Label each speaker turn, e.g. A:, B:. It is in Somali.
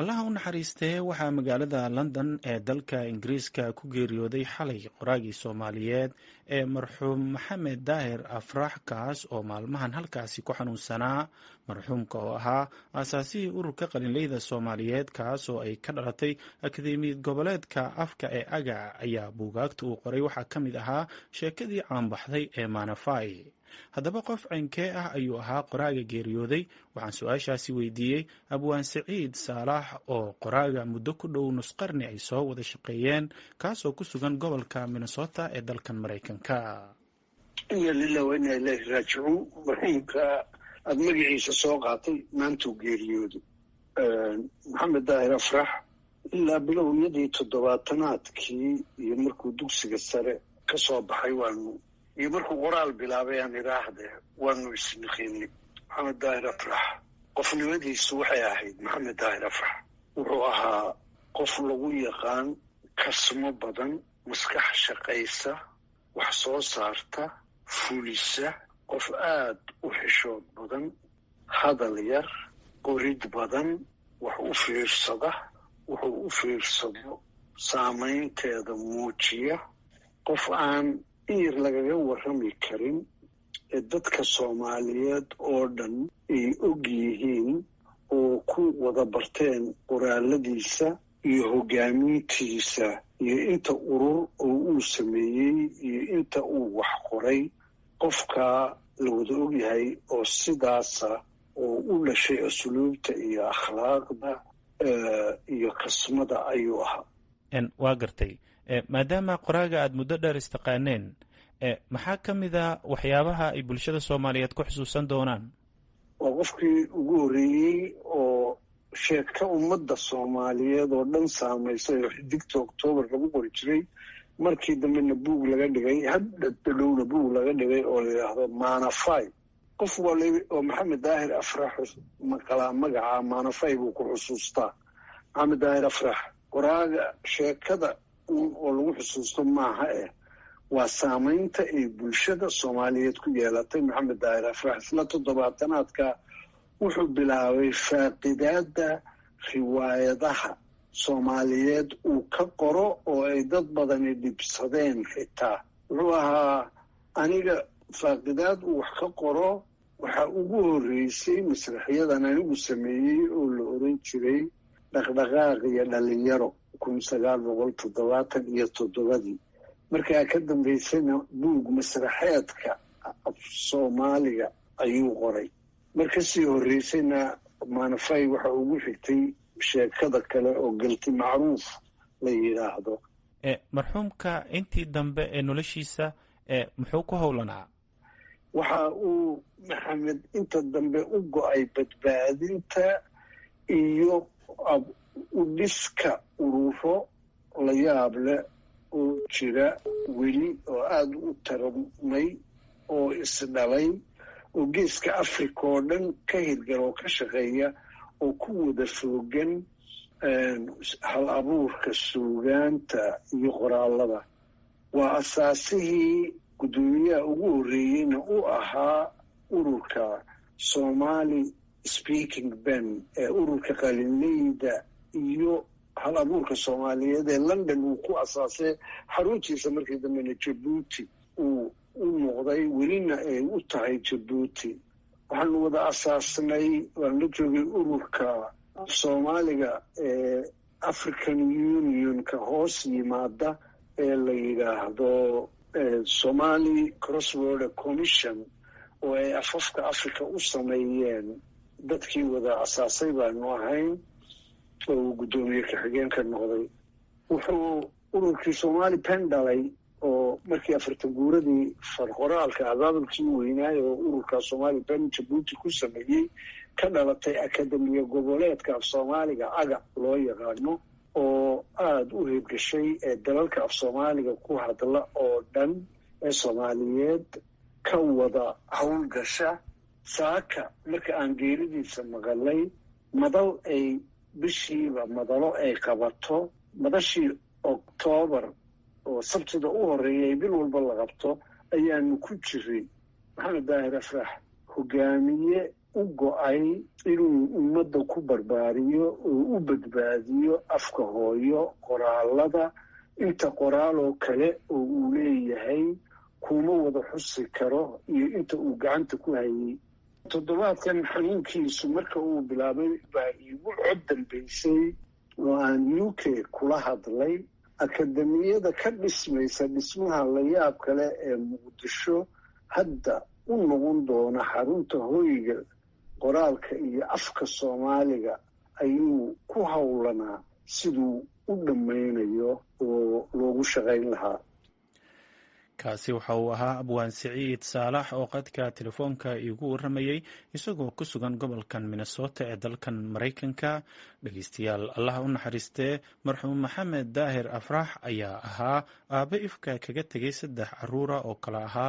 A: Allaha u naxariistee, waxaa magaalada London ee dalka Ingiriiska ku geeriyooday xalay qoraagii Soomaaliyeed ee marxuum Maxamed Daahir Afrax, kaas oo maalmahan halkaasi ku xanuunsanaa. Marxuumka oo ahaa aasaasihii ururka qalinleyda Soomaaliyeed, kaas oo ay ka dhalatay Akademiyad Goboleedka Afka ee AGA, ayaa buugaagta uu qoray waxaa ka mid ahaa sheekadii caanbaxday ee Maanafai. Haddaba, qof ceynkee ah ayuu ahaa qoraaga geeriyooday? Waxaan su-aashaasi weydiiyey Abwaan Siciid Saalax oo qoraaga muddo ku dhow nusqarni ay soo wada shaqeeyeen, kaasoo ku sugan gobolka Minnesota ee dalkan Maraykanka.
B: Ina lilah wa inaa ilaahi raajicuun. Marxuumka aada magaciisa soo qaatay maantuu geeriyooday, Maxamed Daahir Afrax. Ilaa bilowyadii toddobaatanaadkii iyo markuu dugsiga sare ka soo baxay waanu iyo markuu qoraal bilaabay, aan idhaahde, waanu isniqinay. Maxamed Daahir Afrax qofnimadiisu waxay ahayd, Maxamed Daahir Afrax wuxuu ahaa qof lagu yaqaan kasmo badan, maskax shaqaysa, wax soo saarta, fulisa, qof aad u xishood badan, hadal yar, qorid badan, wax u fiirsada, wuxuu u fiirsado saamaynteeda muujiya, qof aan in yar lagaga warrami karin ee dadka Soomaaliyeed oo dhan ay og yihiin oo ku wada barteen qoraaladiisa iyo hoggaamintiisa iyo inta urur oo uu sameeyey iyo inta uu wax qoray. Qofkaa la wada ogyahay oo sidaasa oo u dhashay asluubta iyo akhlaaqda iyo kasmada ayuu ahaa.
A: Waa gartay. Maadaama qoraaga aada muddo dheer istaqaaneen, maxaa ka mid a waxyaabaha ay bulshada Soomaaliyeed ku xusuusan doonaan?
B: Waa qofkii ugu horreeyey oo sheeka ummadda Soomaaliyeed oo dhan saamaysay oo Xidigta Octoobar lagu qori jiray, markii dambena buug laga dhigay, hadda dhowna buug laga dhigay oo la yidhaahdo Maanafai. Qof waliba oo Maxamed Daahir Afrax maqalaa magaca Maanafai buu ku xusuustaa. Maxamed Daahir Afrax qoraaga sheekada un oo lagu xusuusto maaha, eh waa saamaynta ay bulshada Soomaaliyeed ku yeelatay. Maxamed Daahir Afrax isla toddobaatanaadka wuxuu bilaabay faaqidaadda riwaayadaha Soomaaliyeed uu ka qoro oo ay dad badani dhibsadeen xitaa. Wuxuu ahaa aniga faaqidaad uu wax ka qoro waxaa ugu horreysay masraxyadan anigu sameeyey oo la oran jiray Dhaqdhaqaaq iyo Dhalinyaro, 1977-dii. Markaa ka dambaysana buug masraxeedka af Soomaaliga ayuu qoray. Mar kasii horreysayna Maanafay waxa ugu xigtay sheekada kale oo Galti Macruuf la yidhaahdo.
A: Marxuumka intii dambe ee noloshiisa muxuu ku howlanaa?
B: Waxa uu Maxamed inta dambe u go-ay badbaadinta iyo u dhiska ururo la yaab leh oo jira weli oo aada u tarmay oo isdhalay oo geeska Africa oo dhan ka hirgala oo ka shaqeeya oo ku wada foogan hal abuurka suugaanta iyo qoraalada. Waa asaasihii, guddoomiyaha ugu horreeyeyna u ahaa ururka Somali Speaking Ben ee ururka qalinleyda iyo hal abuurka Soomaaliyeed ee London uu ku asaasay xaruntiisa, markii dambena Jabuuti uu u noqday, welina ay u tahay Jabuuti. Waxaanu wada asaasnay, waan la joogay, ururka Soomaaliga ee African Unionka hoos yimaada ee la yidhaahdo Somali Crossborder Commission oo ay afafka Africa u sameeyeen. Dadkii wada asaasay baanu ahayn oo uu guddoomiye ka-xigeenka noqday. Wuxuu ururkii Somali Pen dhalay oo markii afartan guuradii farqoraalka abaabulkii weynaay oo ururka Somali Pen Jabuuti ku sameeyey ka dhalatay Akademiya Goboleedka af Soomaaliga, AGA loo yaqaano, oo aada u hirgashay ee dalalka af Soomaaliga ku hadla oo dhan ee Soomaaliyeed ka wada howlgasha. Saaka marka aan geeridiisa maqalay, madal ay bishiiba madalo ay qabato, madashii Oktoobar oo Sabtida u horreeyay bil walba la qabto ayaanu ku jiray. Maxamed Daahir Afrax hogaamiye u go-ay inuu ummadda ku barbaariyo oo u badbaadiyo afka hooyo, qoraalada inta qoraaloo kale oo uu leeyahay kuma wada xusi karo iyo inta uu gacanta ku hayay. Toddobaadkan xanuunkiisu marka uu bilaabay baa iigu cod dambaysay oo aan UK kula hadlay. Akademiyada ka dhismaysa dhismaha layaab kale ee Muqdisho hadda u noqon doona xarunta hoyga qoraalka iyo afka Soomaaliga ayuu ku howlanaa siduu u dhammaynayo oo loogu shaqayn lahaa.
A: Kaasi waxa uu ahaa Abwaan Siciid Saalax oo qadka telefoonka iigu warramayey isagoo ku sugan gobolkan Minnesota ee dalkan Maraykanka. Dhegeystayaal, Allah u naxariistee marxuum Maxamed Daahir Afrax ayaa ahaa aabe ifka kaga tegay 3 caruura oo kala ahaa